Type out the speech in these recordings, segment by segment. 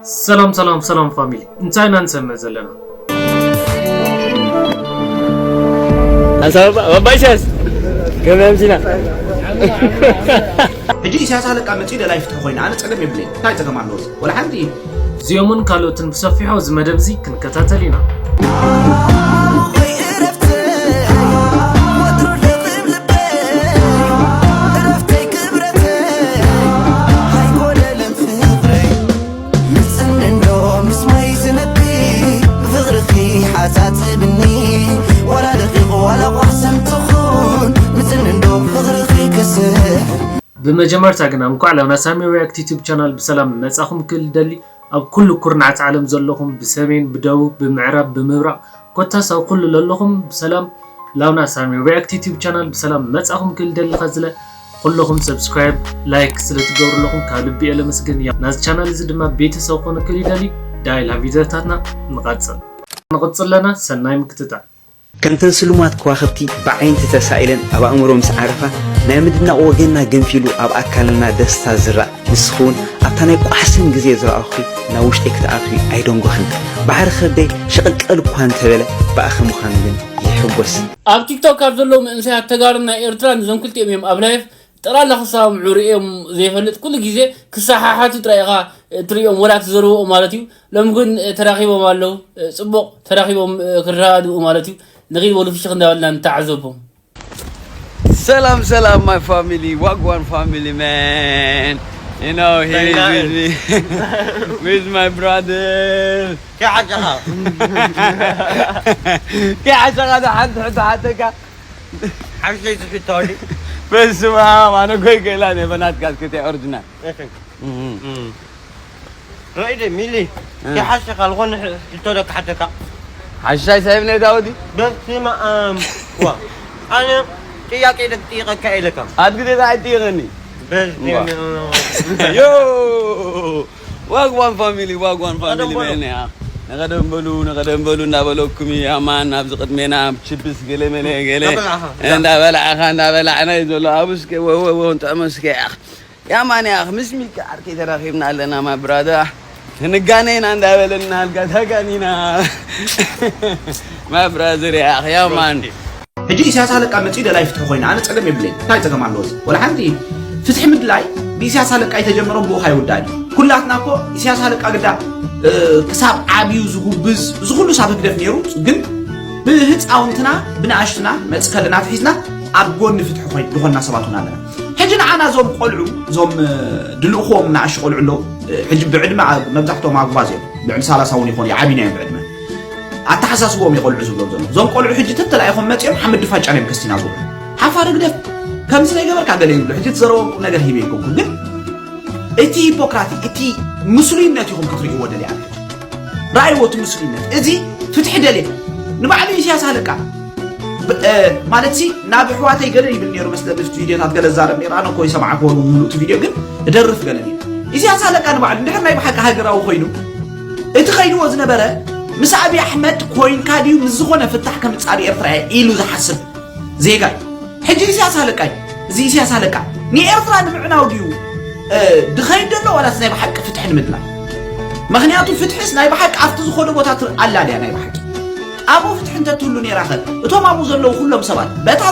ሰላም ሰላም ሰላም ፋሚሊ፣ እንታይ ኢና ንሰምዕ ዘለና? ኣዲስ ኣበባ ባባይ ሸስ ገበያ ምሲና። ሕጂ ኢሳያስ ኣለቃ መጺኡ ደላይ ፍትሒ ኮይና ኣነ ጸገም የብለይ። እንታይ ጸገም ኣለዎ? ወላ ሓንቲ። እዚኦምን ካልኦትን ብሰፊሖ እዚ መደብ እዚ ክንከታተል ኢና። ብመጀመርታ ግና እንኳዕ ላብ ናሳሚ ሪያክት ዩቱብ ቻናል ብሰላም መጻኹም ክብል ደሊ። ኣብ ኩሉ ኩርናዓት ዓለም ዘለኹም ብሰሜን ብደቡብ ብምዕራብ ብምብራቕ ኮታስ ኣብ ኩሉ ለለኹም ብሰላም ላብ ናሳሚ ሪያክት ዩቱብ ቻናል ብሰላም መጻኹም ክብል ደሊ። ከዝለ ኩለኹም ሰብስክራይብ ላይክ ስለ ትገብሩ ኣለኹም ካብ ልቢ እየ ለመስግን። ናዚ ቻናል እዚ ድማ ቤተሰብ ኮኑ ክብል ይደሊ። ዳይ ላብ ቪድዮታትና ንቐጽል ንቕጽል ኣለና። ሰናይ ምክትታል። ከምተን ስሉማት ከዋኽብቲ ብዓይንቲ ተሳኢለን ኣብ ኣእምሮ ምስ ዓረፋ ናይ ምድናቕ ወገንና ገንፊሉ ኣብ ኣካልና ደስታ ዝራእ ንስኺ እውን ኣብታ ናይ ቋሕስን ግዜ ዝረኣኹኺ ናብ ውሽጠይ ክትኣትዊ ኣይደንጎኽን ባሕሪ ከብደይ ሸቐልቀል እኳ እንተበለ ብኣኺ ምዃኑ ግን ይሕጎስ። ኣብ ቲክቶክ ካብ ዘለዉ መንእሰያት ተጋሩን ናይ ኤርትራን እዞም ክልቲኦም እዮም ኣብ ላይፍ ጠቕላላ ክሰማምዑ ርእዮም ዘይፈልጥ ኩሉ ግዜ ክሰሓሓቱ ጥራይ ኢኻ እትርእዮም ወላ ትዘርብኦ ማለት እዩ። ሎሚ ግን ተራኺቦም ኣለዉ ጽቡቕ ተራኺቦም ክረዳድኡ ማለት እዩ። ንኺድ በሉ ፍሽኽ እንዳበልና ንተዓዘቦም። ሰላም ሰላም my family ዋግዋን family man you know here is with me with my brother ከሓጃኻ ከሓጃኻ ዶ ሓንቲ ሕቶ ሓተካ ሓሽተይ ዝሕቶ ዲ በስመ ኣብ ኣነ ጎይ ገላ ነ በናትካ እስከ እንታይ ኦሪጂናል ርእደ ሚሊ ከሓሸኻ ዝኾነ ሕቶ ዶ ክሓተካ ሓሻይ ሳይብ ናይ ዳውዲ በስመ ኣብ ዋ ኣነ ጥያቄ ዶ ክጥይቐካ ኢለካ ኣድግዜ ኣይጥይቐኒ በስመ ዮ ዋግዋን ፋሚሊ ዋግዋን ፋሚሊ መን እያ ነቐደም በሉ ነቐደም በሉ እንዳበለኩም እዩ ኣማን ኣብዚ ቅድሜና ችፕስ ገለ መለ ገለ እንዳበላዕኻ እንዳበላዕና እዩ ዘሎ ኣብስከ ወወወ ንጥዕመ እስከ ያማን ያኽ ምስ ሚኪ ዓርከይ ተራኺብና ኣለና my brother ክንጋነ ኢና እንዳበለና ኣልጋ ተጋኒና my brother ያኽ ያማን ሕጂ ኢሳያስ ኣለቃ መጺኡ ደላይ ፍትሒ ኮይና ኣነ ጸገም የብለይ እንታይ ጸገም ኣለዎ እዚ ወላ ሓንቲ ፍትሒ ምድላይ ብኢሳያስ ኣለቃ ኣይተጀመሮም ብኡ ካይውዳእ እዩ ኩላትና እኮ ኢሳያስ ኣለቃ ግዳ ክሳብ ዓብዩ ዝጉብዝ እዚ ኩሉ ሳብ ህግደፍ ነይሩ ግን ብህፃውንትና ብንኣሽትና መፅ ከለና ትሒዝና ኣብ ጎኒ ፍትሒ ኮይን ዝኾንና ሰባት እውን ኣለና ሕጂ ንዓና እዞም ቆልዑ እዞም ድልእኽዎም ንኣሽ ቆልዑ ኣለዉ ሕጂ ብዕድመ መብዛሕትኦም ኣጉባዝ እዮም ልዕሊ ሳላሳ እውን ይኾኑ ይዓቢና እዮም ብዕድመ ኣተሓሳስቦም ይቆልዑ ዝብሎም ዘሎ እዞም ቆልዑ ሕጂ ተተላኢኾም መፂኦም ሓመድ ድፋጫ እዮም ከስቲና ዝብሉ ሓፋር ህግደፍ ከምዚ ዘይገበርካ ገለ ይብሉ ሕጂ ትዘረቦም ቁም ነገር ሂበ ይኮንኩ ግን እቲ ሂፖክራቲ እቲ ምስሉይነት ኢኹም ክትርእይዎ ደልያ ኣለች ረኣይዎ እቲ ምስሉይነት እዚ ፍትሒ ደልየ ንባዕሉ ኢሳያስ ኣለቃ ማለት ሲ ናብ ኣሕዋተይ ገለ ይብል ነይሩ መስለኒ እቲ ቪድዮታት ገለ ዛረብ ነይሩ ኣነ እኮ ይሰምዓ ክኾኑ ሙሉእ እቲ ቪድዮ ግን እደርፍ ገለ ነይሩ ኢሳያስ ኣለቃ ንባዕሉ እንድሕር ናይ ብሓቂ ሃገራዊ ኮይኑ እቲ ኸይድዎ ዝነበረ ምስ ኣብዪ ኣሕመድ ኮይንካ ድዩ ምስ ዝኾነ ፍታሕ ከምጻእ ንኤርትራ እየ ኢሉ ዝሓስብ ዜጋ እዩ ሕጂ ኢሳያስ ኣለቃ እዩ እዚ ኢሳያስ ኣለቃ ንኤርትራ ንምዕናው ድዩ ድኸይድ ዘሎ ዋላስ ናይ ብሓቂ ፍትሒ ንምድላይ ምኽንያቱ ፍትሕስ ናይ ብሓቂ ኣብቲ ዝኾነ ቦታ ኣላ ድያ ናይ ብሓቂ ኣብኡ ፍትሒ እንተትህሉ ነይራ ኸ እቶም ኣብኡ ዘለዉ ኩሎም ሰባት በታ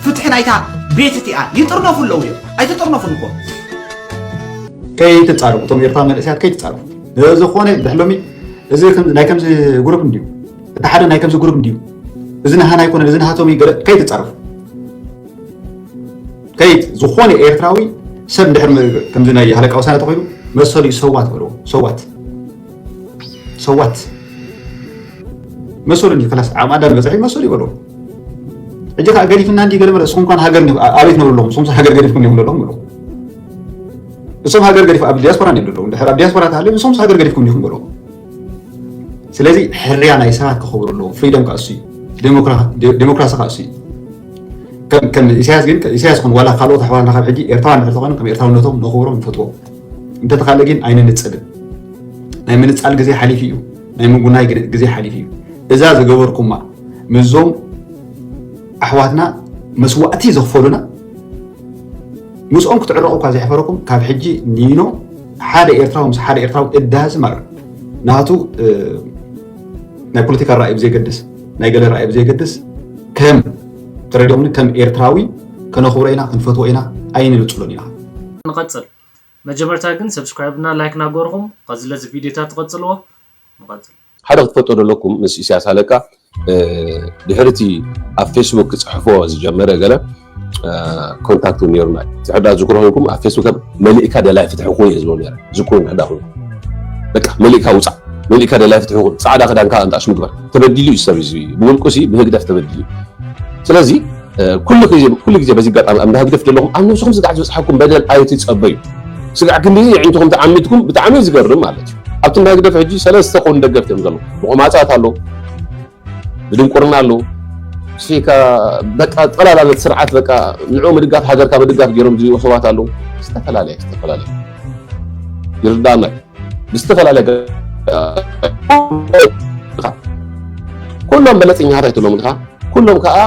ፍትሒ ናይታ ቤት እቲኣ ይጥርነፉ ኣለዉ እዮም ኣይተጠርነፉን እኮ ከይትጻረፉ እቶም ኤርትራ መንእሰያት ከይትጻረፉ ዝኾነ ድሕሎሚ እዚ ናይ ከምዚ ግሩፕ እንድዩ እቲ ሓደ ናይ ከምዚ ግሩፕ እንድዩ እዚ ናሃና ኣይኮነን እዚ ናሃቶም እዩ ገለ ከይትጻረፉ ከይት ዝኾነ ኤርትራዊ ሰብ እንድሕር ከምዚ ናይ ሃለቃ ውሳነ ተኮይኑ መሰሉ እዩ ሰዋት በልዎ ሰዋት ሰዋት መሰሉ እንዲ ከላስ ዓቕሚ ኣዳም በፅሒ መሰሉ ይበልዎ ሕጂ ከዓ ገዲፍና እንዲ ገለ መለ እስኹም ኳን ሃገር ኣበይ ትነብሩ ኣለኹም እስኹም ሃገር ገዲፍኩም ይብሉ ኣለኹም በልዎ እሶም ሃገር ገዲፍ ኣብ ዲያስፖራ እንዲ ኣለዉ እንድሕር ኣብ ዲያስፖራ ተሃልዮም እሶም ሃገር ገዲፍኩም ዲኹም በልዎ ስለዚ ሕርያ ናይ ሰባት ክኸብሩ ኣለዎ ፍሪደም ከዓ እሱ እዩ ዴሞክራሲ ከዓ እሱ እዩ ከም ኢሳያስ ግን ኢሳያስ ኹን ዋላ ካልኦት ኣሕዋትና ካብ ሕጂ ኤርትራውያን ድሕር ተኾይኑ ከም ኤርትራውነቶም ነኽብሮም ንፈትዎም እንተተኻለ ግን ኣይንንጸልን ናይ ምንጻል ግዜ ሓሊፉ እዩ ናይ ምጉናይ ግዜ ሓሊፉ እዩ እዛ ዝገበርኩማ ምስዞም ኣሕዋትና መስዋእቲ ዘኽፈሉና ምስኦም ክትዕረቑ እኳ ዘይሕፈረኩም ካብ ሕጂ ኒኖ ሓደ ኤርትራዊ ምስ ሓደ ኤርትራዊ እዳዝም ኣሎ ናቱ ናይ ፖለቲካ ራእይ ብዘይገድስ፣ ናይ ገለ ራእይ ብዘይገድስ፣ ከም ተረዲኦምኒ፣ ከም ኤርትራዊ ከነኽብሮ ኢና፣ ክንፈትዎ ኢና፣ ኣይንንጽሎን ኢና። ንቐጽል። መጀመርታ ግን ሰብስክራይብ እና ላይክ ናገርኹም፣ ከዚ ለዚ ቪዲዮታት ትቐጽልዎ። ንቐጽል። ሓደ ክትፈልጦ ዘለኩም፣ ምስ ኢሳያስ ኣለቃ ድሕሪ እቲ ኣብ ፌስቡክ ክፅሕፎ ዝጀመረ ገለ ኮንታክት እውን ነይሩና። ዝሕዳ ዝክሮ ኮይንኩም ኣብ ፌስቡክ መሊእካ ደላይ ፍትሒ ኩን እየ ዝብሎ ነረ። ዝክሩ ሕዳ ኮይኑ በቃ መሊእካ ውፃእ፣ መሊእካ ደላይ ፍትሒ ኩን፣ ፃዕዳ ክዳንካ እንጣሽ ምግባር። ተበዲሉ እዩ ሰብ እዚ ብውልቁ ሲ ብህግደፍ ተበዲሉ እዩ። ስለዚ ኩሉ ግዜ ኩሉ ግዜ በዚ ኣጋጣሚ ኣብ ህግደፍ ዘለኹም ኣብ ነብስኹም ስጋዕ ዝበፅሓኩም በደል ኣይትፀበዩ። ስጋዕ ክንዲ የዒንትኹም ተዓሚትኩም ብጣዕሚ እዩ ዝገርም ማለት እዩ። ኣብቲ እንዳ ህግደፍ ሕጂ ሰለስተ ኮን ደገፍቲ እዮም ዘለዉ። ብቆማፃት ኣለዉ፣ ብድንቁርና ኣለዉ። ስካ በቃ ጠላላነት ስርዓት በቃ ንዑ ምድጋፍ ሃገርካ ምድጋፍ ገይሮም ዝሪኡ ሰባት ኣለዉ። ዝተፈላለየ ዝተፈላለየ ይርዳና እዩ። ብዝተፈላለየ ኩሎም በለፅኛታት ኣይትብሎም ኢኻ። ኩሎም ከዓ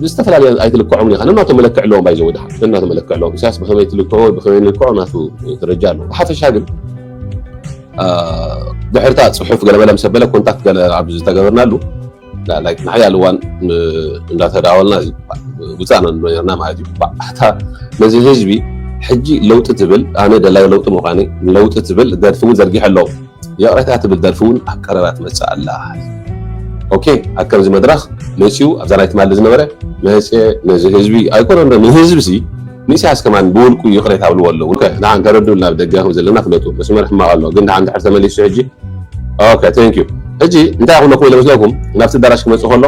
ብዝተፈላለየ ኣይትልክዖም ኢኻ። ነናቶም መለክዕ ኣለዎም ባይዘው ድሓ ነናቶም መለክዕ ኣለዎም። ኢሳያስ ብኸመይ ትልክዖ ብኸመይ ንልክዖ ናቱ ደረጃ ኣለዎ። ብሓፈሻ ግን ድሕርታ ፅሑፍ ገለመለ ምስ ኣበለ ኮንታክት ገለ ኣብ ዝተገበርናሉ ንሓያል እዋን እንዳተዳወልና ውፃእና ነርና ማለት እዩ። እታ ነዚ ህዝቢ ሕጂ ለውጢ ትብል ኣነ ደላይ ለውጢ ምዃነይ ለውጢ ትብል ደርፊ እውን ዘርጊሐ ኣለዉ። ይቕሬታ ትብል ደርፊ እውን ኣብ ቀረባ ትመፅእ ኣላ። ኦኬ ኣብ ከምዚ መድረኽ መፂኡ ኣብዛ ናይ ትማሊ ዝነበረ መፅየ ነዚ ህዝቢ ኣይኮነ ንህዝቢ ሲ ንኢሳያስ ከማን ብውልቁ ይቕሬታ ኣብልዎ ኣለዉ። ንዓን ተረድኡልና ብደገ ከም ዘለና ፍለጡ። መስመር ሕማቕ ኣሎ ግን ደሓን ድሕር ተመሊሱ ሕጂ ኦኬ ቴንክ ዩ። ሕጂ እንታይ ክብለኩም ኢለ መስለኩም ናብቲ ኣዳራሽ ክመፅእ ከሎ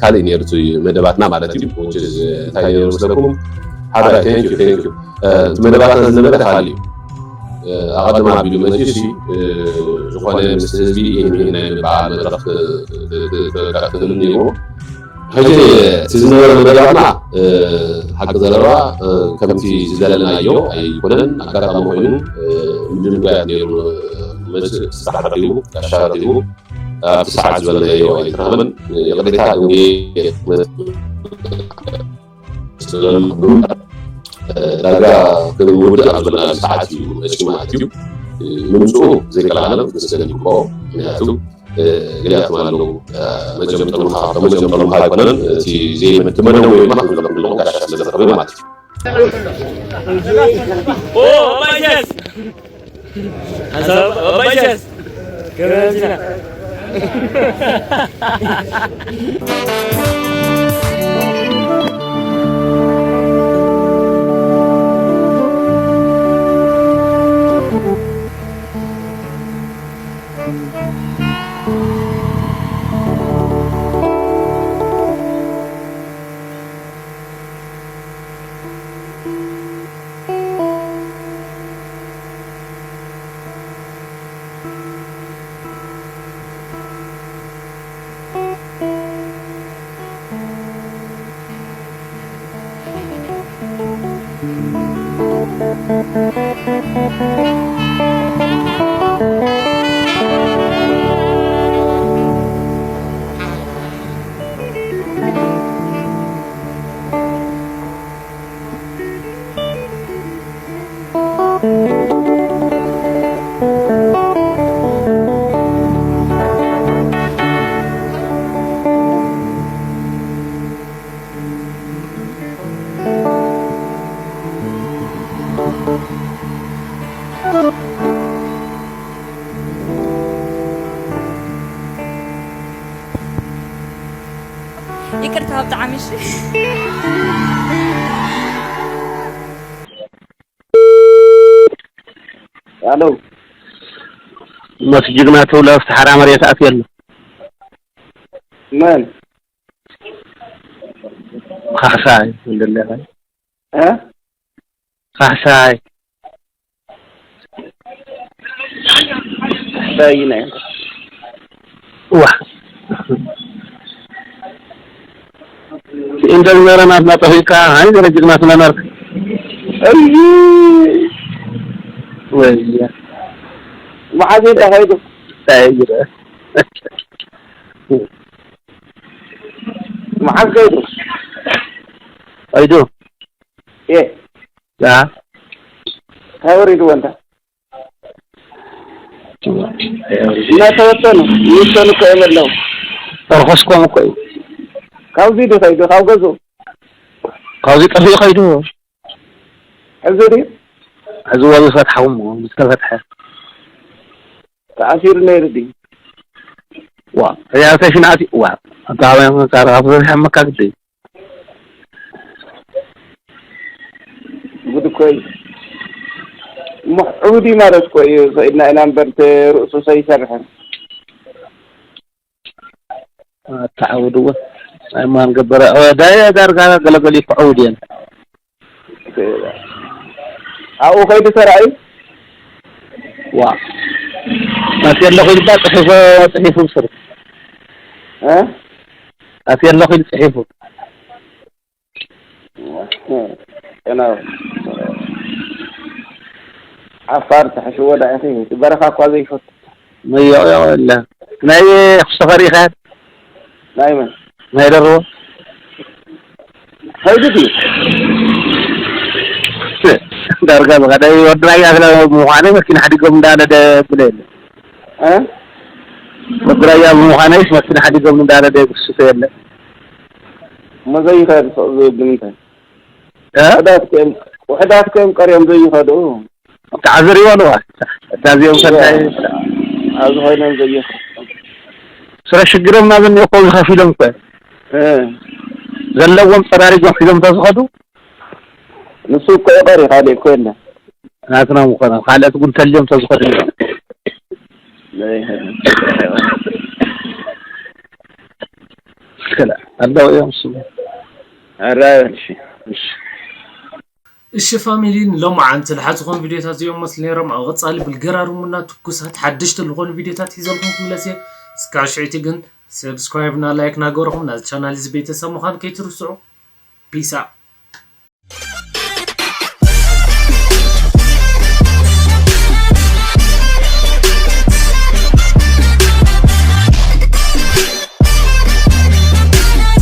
ካልእ ነይሩ እቲ መደባትና ማለት እዩ። እንታይ ነይሩ መስለኩም ሓደ ቴንክ ዩ ቴንክ ዩ እቲ መደባትና ዝነበረ ካልእ እዩ። ኣቐድም ኣቢሉ መፅዩ ሲ ዝኾነ ምስ ህዝቢ ኢንሚን ናይ ምበዓል መድረክ ክህሉ ነይርዎ። ሕጂ እቲ ዝነበረ መደባትና ሓቂ ዘረባ ከምቲ ዝደለናዮ ኣይኮነን። ኣጋጣሚ ኮይኑ ምድንጓያት ነይሩ። መፅእ ስራሕ ረኺቡ ጋሻ ረኺቡ ኣብቲ ሰዓት ዝበለናዮ ኣይተረኸበን። ይቕሬታ ደንጉየ ዳጋ ክንውድእ ኣብ ዝበለናሉ ሰዓት እዩ መፂኡ ማለት እዩ። ምምፅኡ ዘይቀላለም ክሰገድ ይግባኦ። ምክንያቱ ገሊኣቶም ኣለዉ መጀምጠሉኻ ካብ መጀምጠሉኻ ኣይኮነን እቲ ዘይመትመነው ወይ ድማ ክብለኩም ኣለኹ ጋሻ ስለ ዝረኸበ ማለት እዩ። ይቅርታ ብጣዕሚ እሺ። ኣሎ መስ ጅግና ተውላ ኣብቲ ሓራ መሬት ኣትየሉ መን ካሕሳይ እንደለኻ እ ካሕሳይ በይነ ዋ እንደ ዘረናት ናጠፊካ ሃይ ዘረጅግናት ነመርክ እዩ ወያ መዓዝ ተኸይዱ ታይረ መዓዝ ከይዱ ኣይዶ እ ያ እንታይ ወሪድዎ እንታ እናተበተኑ ይበተኑ እኮ እዮም ኣለዉ። ተርኸስኮም እኮ እዩ። ካብዚ ዶ ከይዱ ካብ ገዝኡ? ካብዚ ጠፊኡ ከይዱ። ሕዚ ድዩ? ሕዚ ወዚ ፈትሓኹም ምስ ተፈትሐ። ተኣሲሩ ነይሩ ድዩ? ዋ፣ ሪያልቴሽን ኣትዩ። ዋ፣ ኣንታ ኣበይ ካብ ዘብሐ መካግድ እዩ። ጉድ እኮ እዩ። እሞ ዕቡድ እዩ ማለት እኮ እዩ። ከይድና ኢና እምበር እቲ ርእሱ ሰይሰርሕን። ኣታ ዕቡድ እወ። ኣይማን ገበረ። ዳያ ዳርጋ ገለገሊ እኮ ዕቡድ እየን። ኣብኡ ከይዱ ተራእዩ። ዋ። ኣትየ ኣለኹ ኢልካ ጽሒፉ፣ ጽሒፉ ብስሩ። እ? ኣትየ ኣለኹ ኢሉ ጽሒፉ። ገና ዓፋር ትሕሽዎ ዳኢኺ፣ እቲ በረኻ እኳ ዘይፈቱ። መያቕ ያቕ ኣለ። ናይ ክስተፈር ኢኻ? ናይ መን? ናይ ደርቦ? ከይዱ ድዩ? ዳርጋ ብቐደይ ወዲ ራያ ስለ ምዃነይ መኪና ሓዲጎም እንዳነደ ብለ የለ። እ? ወዲ ራያ ብምዃነይስ መኪና ሓዲጎም እንዳነደ ክስቶ የለ። እሞ ዘይኸድ ሱቕ ዝብል ንምንታይ? እ? ውሑዳት ከዮም፣ ውሑዳት ከዮም ቀርዮም ዘይኸዱ። ተዓዘሪዎ ኣለዋ። እታ እዚኦም ሰናይ ኣብዚ ኮይኖም ዘይኸዱ። ስለ ሽግሮም ናብ እኒኦ እኮ ዝኸፊሎም እኮ። እ። ዘለዎም ጸራሪጎም ሒዞም ተዝኸዱ። ንሱ እኮ ይቐሪ፣ ካልእ እኮ የለን። ናትና ምኾነ፣ ካልኦት ግን ተልዮም ተዝኸዱ። ዘይኸዱ። እስከ ኣለዉ እዮም እሱ። ኣራዮ፣ እሺ፣ እሺ። እሺ ፋሚሊ፣ ንሎማዓንቲ ዝሓዝኹም ቪዲዮታት እዚኦም መስሉ ነይሮም። ኣብ ቐጻሊ ብልገራርሙና ትኩሳት ሓደሽቲ ዝኾኑ ቪዲዮታት ሒዘልኩም ክምለስ እየ። እስካብ ሽዕቲ ግን ሰብስክራይብ እና ላይክ ናገርኹም ናዚ ቻናል እዚ ቤተሰብ ምዃን ከይትርስዑ። ፒስ ኣውት።